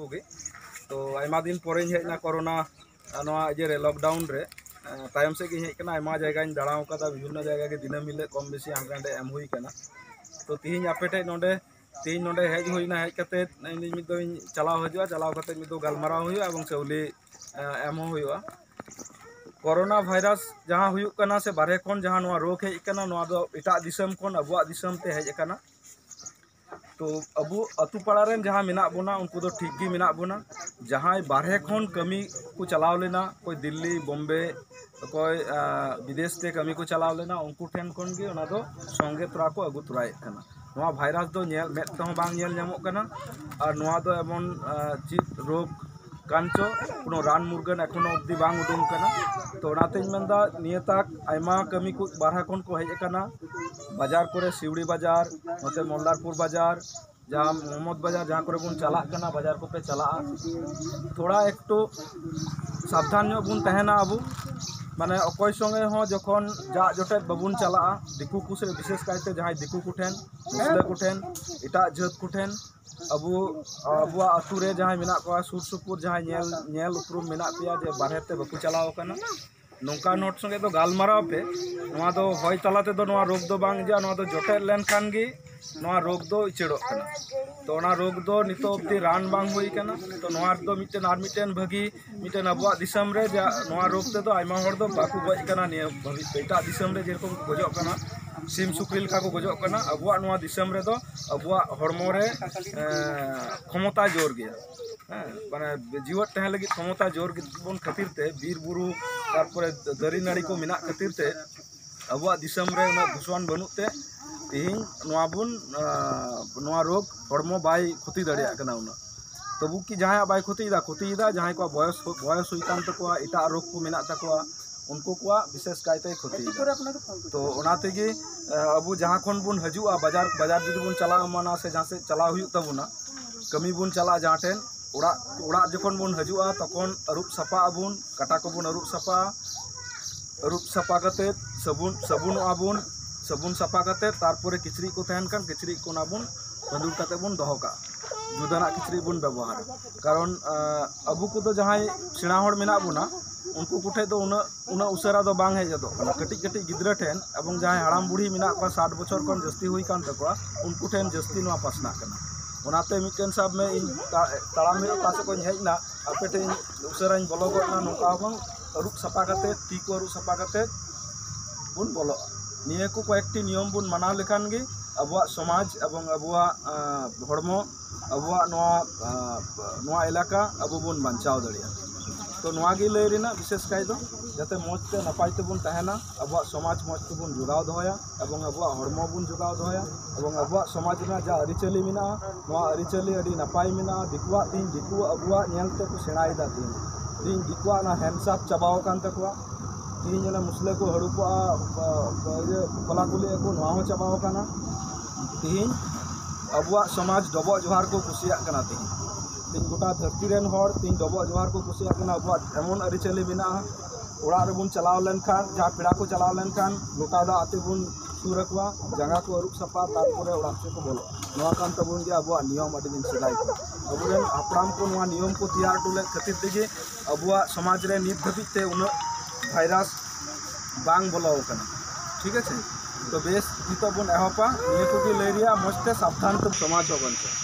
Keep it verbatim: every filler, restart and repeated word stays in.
ᱠᱚᱜᱮ᱾ ᱛᱚ ᱟᱭᱢᱟ ᱫᱤᱱ ᱯᱚᱨᱮᱧ ᱦᱮᱡ ᱮᱱᱟ ᱠᱳᱨᱳᱱᱟ ᱱᱚᱣᱟ ᱤᱭᱟᱹ ᱨᱮ, ᱞᱚᱠᱰᱟᱣᱩᱱ ᱨᱮ᱾ ᱛᱟᱭᱚᱢ ᱥᱮᱫ ᱜᱤᱧ ᱦᱮᱡ ᱟᱠᱟᱱᱟ, ᱟᱭᱢᱟ ᱡᱟᱭᱜᱟᱧ ᱫᱟᱬᱟ ᱟᱠᱟᱫᱟ, ᱵᱤᱵᱷᱤᱱᱱᱚ ᱡᱟᱭᱜᱟ ᱜᱮ ᱫᱤᱱᱟᱹᱢ ᱦᱤᱞᱳᱜ ᱠᱚᱢ ᱵᱮᱥᱤ ᱦᱟᱸᱰᱮ ᱱᱟᱰᱮ ᱮᱢ ᱦᱩᱭ ᱟᱠᱟᱱᱟ᱾ ᱛᱚ ᱛᱤᱦᱤᱧ ᱟᱯᱮ ᱴᱷᱮᱡ ᱱᱚᱰᱮ, ᱛᱤᱦᱤᱧ ᱱᱚᱰᱮ ᱦᱮᱡ ᱦᱩᱭᱱᱟ, ᱦᱮᱡ ᱠᱟᱛᱮ ᱤᱧ ᱢᱤᱫ ᱫᱚᱧ ᱪᱟᱞᱟᱣ ᱦᱤᱡᱩᱜᱼᱟ, ᱪᱟᱞᱟᱣ ᱠᱟᱛᱮ ᱢᱤᱫ ᱫᱚ ᱜᱟᱞᱢᱟᱨᱟᱣ ᱦᱩᱭᱩᱜᱼᱟ ᱮᱵᱚᱝ ᱪᱟᱣᱞᱮ ᱮᱢ ᱦᱚᱸ ᱦᱩᱭᱩᱜᱼᱟ᱾ ᱠᱳᱨᱳᱱᱟ ᱵᱷᱟᱭᱨᱟᱥ ᱡᱟᱦᱟᱸ ᱦᱩᱭᱩᱜ ᱠᱟᱱᱟ ᱥᱮ ᱵᱟᱨᱦᱮ ᱠᱷᱚᱱ ᱡᱟᱦᱟᱸ ᱱᱚᱣᱟ ᱨᱳᱜᱽ ᱦᱮᱡ ᱟᱠᱟᱱᱟ, ᱱᱚᱣᱟ ᱫᱚ ᱮᱴᱟᱜ ᱫᱤᱥᱚᱢ ᱠᱷᱚᱱ ᱟᱵᱚᱣᱟᱜ ᱫᱤᱥᱚᱢ ᱛᱮ ᱦᱮᱡ ᱟᱠᱟᱱᱟ᱾ ᱛᱚ ᱟᱵᱚ ᱟᱛᱳ ᱯᱟᱲᱟ ᱨᱮᱱ ᱡᱟᱦᱟᱸ ᱢᱮᱱᱟᱜ ᱵᱚᱱᱟ, ᱩᱱᱠᱩ ᱫᱚ ᱴᱷᱤᱠ ᱜᱮ ᱢᱮᱱᱟᱜ ᱵᱚᱱᱟ᱾ ᱡᱟᱦᱟᱸᱭ ᱵᱟᱨᱦᱮ ᱠᱷᱚᱱ ᱠᱟᱹᱢᱤ ᱠᱚ ᱪᱟᱞᱟᱣ ᱞᱮᱱᱟ, ᱚᱠᱚᱭ ᱫᱤᱞᱞᱤ, ᱵᱳᱢᱵᱮ, ᱚᱠᱚᱭ ᱵᱤᱫᱮᱥ ᱛᱮ ᱠᱟᱹᱢᱤ ᱠᱚ ᱪᱟᱞᱟᱣ ᱞᱮᱱᱟ, ᱩᱱᱠᱩ ᱴᱷᱮᱱ ᱠᱷᱚᱱ ᱜᱮ ᱚᱱᱟ ᱫᱚ ᱥᱚᱸᱜᱮ ᱛᱚᱨᱟ ᱠᱚ ᱟᱹᱜᱩ ᱛᱚᱨᱟᱭᱮᱫ ᱠᱟᱱᱟ᱾ ᱱᱚᱣᱟ ᱵᱷᱟᱭᱨᱟᱥ ᱫᱚ ᱧᱮᱞ, ᱢᱮᱫ ᱛᱮᱦᱚᱸ ᱵᱟᱝ ᱧᱮᱞ ᱧᱟᱢᱚᱜ ᱠᱟᱱᱟ᱾ ᱟᱨ ᱱᱚᱣᱟ ᱫᱚ ᱮᱢᱚᱱ ᱪᱮᱫ ᱨᱳᱜᱽ ᱠᱟᱱ ᱪᱚ, ᱠᱳᱱᱳ ᱨᱟᱱ ᱢᱩᱨᱜᱟᱹᱱ ᱮᱠᱷᱚᱱᱳ ᱚᱵᱫᱤ ᱵᱟᱝ ᱩᱰᱩᱝ ᱠᱟᱱᱟ᱾ ᱛᱚ ᱚᱱᱟᱛᱤᱧ ᱢᱮᱱᱫᱟ, ᱱᱤᱭᱟᱹ ᱛᱟᱠ ᱟᱭᱢᱟ ᱠᱟᱹᱢᱤ ᱠᱚ ᱵᱟᱨᱦᱮ ᱠᱷᱚᱱ ᱠᱚ ᱦᱮᱡ ᱟᱠᱟᱱᱟ, ᱵᱟᱡᱟᱨ ᱠᱚᱨᱮ, ᱥᱤᱣᱲᱤ ᱵᱟᱡᱟᱨ, ᱱᱚᱛᱮ ᱢᱚᱞᱫᱟᱨᱯᱩᱨ ᱵᱟᱡᱟᱨ, ᱡᱟᱦᱟᱸ ᱢᱚᱦᱚᱢᱚᱫ ᱵᱟᱡᱟᱨ, ᱡᱟᱦᱟᱸ ᱠᱚᱨᱮ ᱵᱚᱱ ᱪᱟᱞᱟᱜ ᱠᱟᱱᱟ, ᱵᱟᱡᱟᱨ ᱠᱚᱯᱮ ᱪᱟᱞᱟᱜᱼᱟ, ᱛᱷᱚᱲᱟ ᱮᱠᱴᱩ ᱥᱟᱵᱫᱷᱟᱱ ᱧᱚᱜ ᱵᱚᱱ ᱛᱟᱦᱮᱱᱟ ᱟᱵᱚ᱾ ᱢᱟᱱᱮ ᱚᱠᱚᱭ ᱥᱚᱸᱜᱮ ᱦᱚᱸ ᱡᱚᱠᱷᱚᱱ ᱡᱟᱜ ᱡᱚᱴᱮᱫ ᱵᱟᱵᱚᱱ ᱪᱟᱞᱟᱜᱼᱟ, ᱫᱤᱠᱩ ᱠᱚ ᱥᱮ ᱵᱤᱥᱮᱥ ᱠᱟᱭᱛᱮ ᱡᱟᱦᱟᱸᱭ ᱫᱤᱠᱩ ᱠᱚᱴᱷᱮᱱ, ᱢᱩᱥᱞᱟᱹ ᱠᱚᱴᱷᱮᱱ, ᱮᱴᱟᱜ ᱡᱟᱹᱛ ᱠᱚᱴᱷᱮᱱ, ᱟᱵᱚ, ᱟᱵᱚᱣᱟᱜ ᱟᱹᱛᱩ ᱨᱮ ᱡᱟᱦᱟᱸᱭ ᱢᱮᱱᱟᱜ ᱠᱚᱣᱟ, ᱥᱩᱨ ᱥᱩᱯᱩᱨ ᱡᱟᱦᱟᱸᱭ ᱧᱮᱞ, ᱧᱮᱞ ᱩᱯᱨᱩᱢ ᱢᱮᱱᱟᱜ ᱯᱮᱭᱟ ᱡᱮ ᱵᱟᱨᱦᱮ ᱛᱮ ᱵᱟᱠᱚ ᱪᱟᱞᱟᱣ ᱟᱠᱟᱱᱟ, ᱱᱚᱝᱠᱟᱱ ᱦᱚᱲ ᱥᱚᱸᱜᱮ ᱫᱚ ᱜᱟᱞᱢᱟᱨᱟᱣ ᱯᱮ᱾ ᱱᱚᱣᱟ ᱫᱚ ᱦᱚᱭ ᱛᱟᱞᱟ ᱛᱮᱫᱚ ᱱᱚᱣᱟ ᱨᱳᱜᱽ ᱫᱚ ᱵᱟᱝ ᱤᱭᱟᱹᱜᱼᱟ, ᱱᱚᱣᱟ ᱫᱚ ᱡᱚᱴᱮᱫ ᱞᱮᱱᱠᱷᱟᱱ ᱜᱮ ᱱᱚᱣᱟ ᱨᱳᱜᱽ ᱫᱚ ᱩᱪᱟᱹᱲᱚᱜ ᱠᱟᱱᱟ᱾ ᱛᱚ ᱚᱱᱟ ᱨᱳᱜᱽ ᱫᱚ ᱱᱤᱛᱚᱜ ᱚᱵᱫᱤ ᱨᱟᱱ ᱵᱟᱝ ᱦᱩᱭ ᱠᱟᱱᱟ᱾ ᱛᱚ ᱱᱚᱣᱟ ᱨᱮᱫᱚ ᱢᱤᱫᱴᱮᱱ ᱟᱨ ᱢᱤᱫᱴᱮᱱ ᱵᱷᱟᱹᱜᱤ, ᱢᱤᱫᱴᱮᱱ ᱟᱵᱚᱣᱟᱜ ᱫᱤᱥᱚᱢ ᱨᱮ ᱡᱟ ᱱᱚᱣᱟ ᱨᱳᱜᱽ ᱛᱮᱫᱚ ᱟᱭᱢᱟ ᱦᱚᱲ ᱫᱚ ᱵᱟᱠᱚ ᱜᱚᱡ ᱠᱟᱱᱟ ᱱᱤᱭᱟᱹ ᱵᱷᱟᱹᱵᱤᱡ ᱛᱮ᱾ ᱮᱴᱟᱜ ᱫᱤᱥᱚᱢ ᱨᱮ ᱡᱮᱨᱚᱠᱚᱢ ᱠᱚ ᱜᱚᱡᱚᱜ ᱠᱟᱱᱟ, ᱥᱤᱢ ᱥᱩᱠᱨᱤ ᱞᱮᱠᱟ ᱠᱚ ᱜᱚᱡᱚᱜ ᱠᱟᱱᱟ, ᱟᱵᱚᱣᱟᱜ ᱱᱚᱣᱟ ᱫᱤᱥᱚᱢ ᱨᱮᱫᱚ ᱟᱵᱚᱣᱟᱜ ᱦᱚᱲᱢᱚ ᱨᱮ ᱮᱸ, ᱠᱷᱚᱢᱚᱛᱟ ᱡᱳᱨ ᱜᱮᱭᱟ᱾ ᱦᱮᱸ, ᱢᱟᱱᱮ ᱡᱤᱣᱮᱫ ᱛᱟᱦᱮᱸ ᱞᱟᱹᱜᱤᱫ ᱠᱷᱚᱢᱚᱛᱟ ᱡᱳᱨ ᱜᱮ ᱵᱚᱱ ᱠᱷᱟᱹᱛᱤᱨ ᱛᱮ, ᱵᱤᱨ ᱵᱩᱨᱩ, ᱛᱟᱨᱯᱚᱨᱮ ᱫᱟᱨᱮ ᱱᱟᱹᱲᱤ ᱠᱚ ᱢᱮᱱᱟᱜ ᱠᱷᱟᱹᱛᱤᱨ ᱛᱮ ᱟᱵᱚᱣᱟᱜ ᱫᱤᱥᱚᱢ ᱨᱮ ᱩᱱᱟᱹᱜ ᱫᱩᱥᱚᱱ ᱵᱟᱹᱱᱩᱜ ᱛᱮ ᱛᱮᱦᱮᱧ ᱱᱚᱣᱟ ᱵᱚᱱ, ᱟᱸ, ᱱᱚᱣᱟ ᱨᱳᱜᱽ ᱦᱚᱲᱢᱚ ᱵᱟᱭ ᱠᱷᱚᱛᱤ ᱫᱟᱲᱮᱭᱟᱜ ᱠᱟᱱᱟ ᱩᱱᱟᱹᱜ᱾ ᱛᱚᱵᱩ ᱠᱤ ᱡᱟᱦᱟᱸᱭᱟᱜ ᱵᱟᱭ ᱠᱷᱚᱛᱤᱭᱮᱫᱟ? ᱠᱷᱚᱛᱤᱭᱮᱫᱟ᱾ ᱡᱟᱦᱟᱸᱭ ᱠᱚᱣᱟᱜ ᱵᱚᱭᱚᱥ, ᱵᱚᱭᱚᱥ ᱦᱩᱭ ᱠᱟᱱ ᱛᱟᱠᱚᱣᱟ, ᱮᱴᱟᱜ ᱨᱳᱜᱽ ᱠᱚ ᱢᱮᱱᱟᱜ ᱛᱟᱠᱚᱣᱟ, ᱩᱱᱠᱩ ᱠᱚᱣᱟᱜ ᱵᱤᱥᱮᱥ ᱠᱟᱭᱛᱮ ᱠᱷᱚᱛᱤᱭᱮᱫᱟ᱾ ᱛᱚ ᱚᱱᱟ ᱛᱮᱜᱮ, ᱟᱸ, ᱟᱵᱚ ᱡᱟᱦᱟᱸ ᱠᱷᱚᱱ ᱵᱚᱱ ᱦᱤᱡᱩᱜᱼᱟ, ᱵᱟᱡᱟᱨ, ᱵᱟᱡᱟᱨ ᱡᱩᱫᱤ ᱵᱚᱱ ᱪᱟᱞᱟᱜᱼᱟ, ᱢᱟᱱᱟ ᱥᱮ ᱡᱟᱦᱟᱸ ᱥᱮᱫ ᱪᱟᱞᱟᱣ ᱦᱩᱭᱩᱜ ᱛᱟᱵᱚᱱᱟ, ᱠᱟᱹᱢᱤ ᱵᱚᱱ ᱪᱟᱞᱟᱜᱼᱟ ᱡᱟᱦᱟᱸ ᱴᱷᱮᱱ, ᱚᱲᱟᱜ, ᱚᱲᱟᱜ ᱡᱚᱠᱷᱚᱱ ᱵᱚᱱ ᱦᱤᱡᱩᱜᱼᱟ, ᱛᱚᱠᱷᱚᱱ ᱟᱹᱨᱩᱵ ᱥᱟᱯᱷᱟᱜ ᱟᱵᱚᱱ, ᱠᱟᱴᱟ ᱠᱚᱵᱚᱱ ᱟᱹᱨᱩᱵ ᱥᱟᱯᱷᱟᱜᱼᱟ, ᱟᱹᱨᱩᱵ ᱥᱟᱯᱷᱟ ᱠᱟᱛᱮᱫ ᱥᱟᱵᱚᱱ, ᱥᱟᱵᱚᱱᱚᱜᱼᱟ ᱵᱚᱱ, ᱥᱟᱵᱚᱱ ᱥᱟᱯᱷᱟ ᱠᱟᱛᱮᱫ ᱛᱟᱨᱯᱚᱨᱮ ᱠᱤᱪᱨᱤᱡ ᱠᱚ ᱛᱟᱦᱮᱱ ᱠᱷᱟᱱ ᱠᱤᱪᱨᱤᱡ ᱠᱚ ᱚᱱᱟ ᱵᱚᱱ ᱵᱷᱟᱺᱫᱩᱲ ᱠᱟᱛᱮᱫ ᱵᱚᱱ ᱫᱚᱦᱚ ᱠᱟᱜᱼᱟ᱾ ᱡᱩᱫᱟᱹᱱᱟᱜ ᱠᱤᱪᱨᱤᱡ ᱵᱚᱱ ᱵᱮᱵᱚᱦᱟᱨᱟ᱾ ᱠᱟᱨᱚᱱ ᱟᱵᱚ ᱠᱚᱫᱚ ᱡᱟᱦᱟᱸᱭ ᱥᱮᱬᱟ ᱦᱚᱲ ᱢᱮᱱᱟᱜ ᱵᱚᱱᱟ, ᱩᱱᱠᱩ ᱠᱚᱴᱷᱮᱱ ᱫᱚ ᱩᱱᱟᱹᱜ ᱩᱱᱟᱹᱜ ᱩᱥᱟᱹᱨᱟ ᱫᱚ ᱵᱟᱝ ᱦᱮᱡ ᱜᱚᱫᱚᱜ ᱠᱟᱱᱟ᱾ ᱠᱟᱹᱴᱤᱡ ᱠᱟᱹᱴᱤᱡ ᱜᱤᱫᱽᱨᱟᱹ ᱴᱷᱮᱱ ᱮᱵᱚᱝ ᱡᱟᱦᱟᱸᱭ ᱦᱟᱲᱟᱢ ᱵᱩᱲᱦᱤ ᱢᱮᱱᱟᱜ ᱠᱚᱣᱟ, ᱥᱟᱴ ᱵᱚᱪᱷᱚᱨ ᱠᱷᱚᱱ ᱡᱟᱹᱥᱛᱤ ᱦᱩᱭ ᱟᱠᱟᱱ ᱛᱟᱠᱚᱣᱟ, ᱩᱱᱠᱩ ᱴᱷᱮᱱ ᱡᱟᱹᱥᱛᱤ ᱱᱚᱣᱟ ᱯᱟᱥᱱᱟᱜ ᱠᱟᱱᱟ᱾ ᱚᱱᱟᱛᱮ ᱢᱤᱫᱴᱮᱱ ᱥᱟᱵ ᱢᱮ, ᱤᱧ ᱛᱟᱲᱟᱢ ᱦᱮᱡ ᱚᱠᱟ ᱥᱮᱫ ᱠᱷᱚᱱ ᱤᱧ ᱦᱮᱡ ᱮᱱᱟ, ᱟᱯᱮ ᱴᱷᱮᱱ ᱩᱥᱟᱹᱨᱟᱧ ᱵᱚᱞᱚ ᱜᱚᱫ ᱮᱱᱟ, ᱱᱚᱝᱠᱟ ᱦᱚᱸ ᱵᱟᱝ, ᱟᱹᱨᱩᱵ ᱥᱟᱯᱷᱟ ᱠᱟᱛᱮ, ᱛᱤ ᱠᱚ ᱟᱹᱨᱩᱵ ᱥᱟᱯᱷᱟ ᱠᱟᱛᱮ ᱵᱚᱱ ᱵᱚᱞᱚᱜᱼᱟ᱾ ᱱᱤᱭᱟᱹ ᱠᱚ ᱠᱚᱭᱮᱠᱴᱤ ᱱᱤᱭᱚᱢ ᱵᱚᱱ ᱢᱟᱱᱟᱣ ᱞᱮᱠᱷᱟᱱ ᱜᱮ ᱟᱵᱚᱣᱟᱜ ᱥᱚᱢᱟᱡᱽ ᱮᱵᱚᱝ ᱟᱵᱚᱣᱟᱜ ᱦᱚᱲᱢᱚ, ᱟᱵᱚᱣᱟᱜ ᱱᱚᱣᱟ ᱱᱚᱣᱟ ᱮᱞᱟᱠᱟ ᱟᱵᱚ ᱵᱚᱱ ᱵᱟᱧᱪᱟᱣ ᱫᱟᱲᱮᱭᱟᱜᱼᱟ᱾ ᱛᱚ ᱱᱚᱣᱟ ᱜᱮ ᱞᱟᱹᱭ ᱨᱮᱱᱟᱜ ᱵᱤᱥᱮᱥ ᱠᱟᱭ ᱫᱚ, ᱡᱟᱛᱮ ᱢᱚᱡᱽ ᱛᱮ ᱱᱟᱯᱟᱭ ᱛᱮᱵᱚᱱ ᱛᱟᱦᱮᱱᱟ, ᱟᱵᱚᱣᱟᱜ ᱥᱚᱢᱟᱡᱽ ᱢᱚᱡᱽ ᱛᱮᱵᱚᱱ ᱡᱚᱜᱟᱣ ᱫᱚᱦᱚᱭᱟ ᱮᱵᱚᱝ ᱟᱵᱚᱣᱟᱜ ᱦᱚᱲᱢᱚ ᱵᱚᱱ ᱡᱚᱜᱟᱣ ᱫᱚᱦᱚᱭᱟ ᱮᱵᱚᱝ ᱟᱵᱚᱣᱟᱜ ᱥᱚᱢᱟᱡᱽ ᱨᱮᱱᱟᱜ ᱡᱟ ᱟᱹᱨᱤᱪᱟᱹᱞᱤ ᱢᱮᱱᱟᱜᱼᱟ, ᱱᱚᱣᱟ ᱟᱹᱨᱤᱪᱟᱹᱞᱤ ᱟᱹᱰᱤ ᱱᱟᱯᱟᱭ ᱢᱮᱱᱟᱜᱼᱟ᱾ ᱫᱤᱠᱩᱣᱟᱜ ᱛᱮᱦᱮᱧ ᱫᱤᱠᱩ ᱟᱵᱚᱣᱟᱜ ᱧᱮᱞ ᱛᱮᱠᱚ ᱥᱮᱬᱟᱭᱮᱫᱟ᱾ ᱛᱮᱦᱮᱧ ᱛᱮᱦᱮᱧ ᱫᱤᱠᱩᱣᱟᱜ ᱚᱱᱟ ᱦᱮᱱᱰᱥᱟᱯ ᱪᱟᱵᱟᱣ ᱟᱠᱟᱱ ᱛᱟᱠᱚᱣᱟ᱾ ᱛᱮᱦᱮᱧ ᱚᱱᱟ ᱢᱩᱥᱞᱟᱹ ᱠᱚ ᱦᱟᱹᱲᱩᱯᱚᱜᱼᱟ, ᱤᱭᱟᱹ ᱠᱚᱞᱟ ᱠᱚ ᱞᱟᱹᱭ ᱟᱠᱚ, ᱱᱚᱣᱟ ᱦᱚᱸ ᱪᱟᱵᱟᱣ ᱟᱠᱟᱱᱟ᱾ ᱛᱮᱦᱮᱧ ᱟᱵᱚᱣᱟᱜ ᱥᱚᱢᱟᱡᱽ ᱰᱚᱵᱚᱜ ᱡᱚᱦᱟᱨ ᱠᱚ ᱠᱩᱥᱤᱭᱟᱜ ᱠᱟᱱᱟ᱾ ᱛᱮᱦᱮᱧ ᱛᱮᱦᱮᱧ ᱜᱚᱴᱟ ᱫᱷᱟᱹᱨᱛᱤ ᱨᱮᱱ ᱦᱚᱲ ᱛᱮᱦᱮᱧ ᱰᱚᱵᱚᱜ ᱡᱚᱦᱟᱨ ᱠᱚ ᱠᱩᱥᱤᱭᱟᱜ ᱠᱟᱱᱟ᱾ ᱟᱵᱚᱣᱟᱜ ᱮᱢᱚᱱ ᱟᱹᱨᱤᱪᱟᱹᱞᱤ ᱢᱮᱱᱟᱜᱼᱟ, ᱚᱲᱟᱜ ᱨᱮᱵᱚᱱ ᱪᱟᱞᱟᱣ ᱞᱮᱱᱠᱷᱟᱱ, ᱡᱟᱦᱟᱸ ᱯᱮᱲᱟ ᱠᱚ ᱪᱟᱞᱟᱣ ᱞᱮᱱᱠᱷᱟᱱ, ᱞᱚᱴᱟ ᱫᱟᱜ ᱟᱛᱮ ᱵᱚᱱ ᱥᱩᱨ ᱟᱠᱚᱣᱟ, ᱡᱟᱸᱜᱟ ᱠᱚ ᱟᱹᱨᱩᱵ ᱥᱟᱯᱷᱟ, ᱛᱟᱨᱯᱚᱨᱮ ᱚᱲᱟᱜ ᱥᱮᱫ ᱠᱚ ᱵᱚᱞᱚᱜᱼᱟ᱾ ᱱᱚᱣᱟ ᱠᱟᱱ ᱛᱟᱵᱚᱱ ᱜᱮᱭᱟ ᱟᱵᱚᱣᱟᱜ ᱱᱤᱭᱚᱢ ᱟᱹᱰᱤ ᱫᱤᱱ ᱥᱮᱫᱟᱭ ᱠᱷᱚᱱ᱾ ᱟᱵᱚᱨᱮᱱ ᱦᱟᱯᱲᱟᱢ ᱠᱚ ᱱᱚᱣᱟ ᱱᱤᱭᱚᱢ ᱠᱚ ᱛᱮᱭᱟᱨ ᱦᱚᱴᱚ ᱞᱮᱫ ᱠᱷᱟᱹᱛᱤᱨ ᱛᱮᱜᱮ ᱟᱵᱚᱣᱟᱜ ᱥᱚᱢᱟᱡᱽ ᱨᱮ ᱱᱤᱛ ᱫᱷᱟᱹᱵᱤᱡ ᱛᱮ ᱩᱱᱟᱹᱜ ᱵᱷᱟᱭᱨᱟᱥ ᱵᱟᱝ ᱵᱚᱞᱚ ᱟᱠᱟᱱᱟ᱾ ᱴᱷᱤᱠ ᱟᱪᱷᱮ? ᱛᱚ ᱵᱮᱥ, ᱱᱤᱛᱚᱜ ᱵᱚᱱ ᱮᱦᱚᱵᱟ᱾ ᱱᱤᱭᱟᱹ ᱠᱚᱜᱮ ᱞᱟᱹᱭ ᱨᱮᱭᱟᱜ, ᱢᱚᱡᱽ ᱛᱮ ᱥᱟᱵᱫᱷᱟᱱ ᱛᱮ ᱥᱚᱢᱟᱡᱽ ᱦᱚᱸ ᱵᱟᱧᱪᱟᱜᱼᱟ᱾